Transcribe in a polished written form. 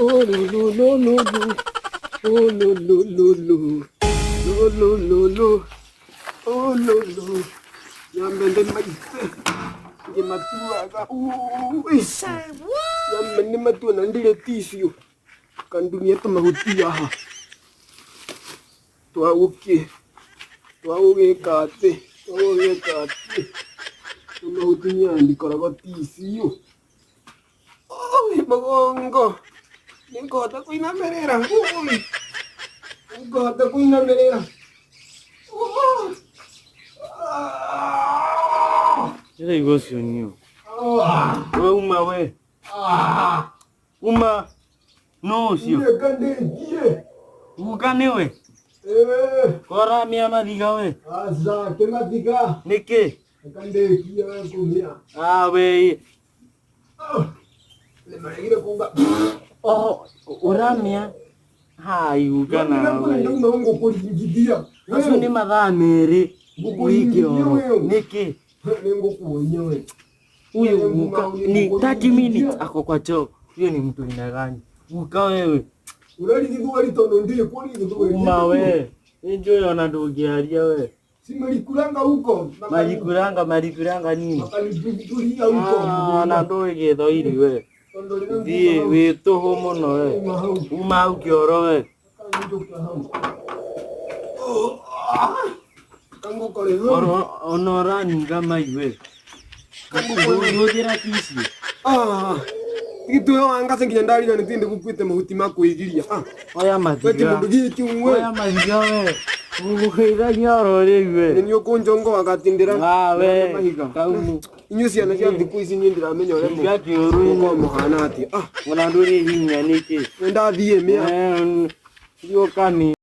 Ololololo. Ololololo. Lolololo. Ololo. Nyambe maitse. Ngĩmatuaga. Ui. Nyambe nĩ matua na ndirĩ tissue. Kandumie tũmahuti haha. Twa gũkĩ. Twa gũgĩka atĩ. Twa gũgĩka atĩ. Tũmahuti nyandikoragwo tissue. Oi, mũgongo. Nĩngũhota kũinamĩrĩra. Ui. Nĩngũhota kũinamĩrĩra. Ndĩraigua ũcio niũ. We uma we. Uma. Nũ ũcio? Ndeka ndĩkie. Guka nĩwe? Koramia mathiga we. Aca, kĩmathiga. Nĩkĩ? Reka ndĩkie we kũmia. Ah we. Nĩmaregire kuga. Oh, ũramia. Hai guka nawe. Ndauma ngũkũringithia. Acio nĩ mathaa merĩ. Ngũkũringithia Wike oro. wewe. Nĩkĩ? Nĩngũkuonia we. Huyu guka ni 30 minutes ako kwa choo. Huyo ni mtu aina gani? Guka wewe. Ũrarigithwari tondũ ndirĩ kũrigithwari. Uma we. Nĩnjũĩ ona ndũngĩaria we. Si malikulanga huko. Malikulanga malikulanga nini? Makalitulia huko. Ah, na ndũĩ gĩthwaĩri we. Tondũ rĩrĩa Thiĩ wĩ tũhũ mũno we. nguga hau. Uma hau kĩoro we. Kanjũka hau. Kangũkore hau. Oro ona ũraninga mai we. Hũthĩra tissue. Ah. Gituo wangase nginya ndariga nĩ tinde gukuĩte mahuti ma kwĩgiria. Ah. Oya We mathiga. kĩmũndũ gĩkĩ we. Oya mathiga we. Ngũkũgeithania oro rĩu we. Nĩ ũkũnjongo wagatindĩra. Ah we. Mahiga. Kaumu. Inyuĩ ciana cia thikũ ici niĩ ndiramenya ũrĩa Hinga kĩoro-inĩ. mũkoragwo mũhana atĩa. Ah. Ona ndũrĩ hinya nĩkĩ? Nĩ ndathiĩ mĩa. Thiĩ ũkami.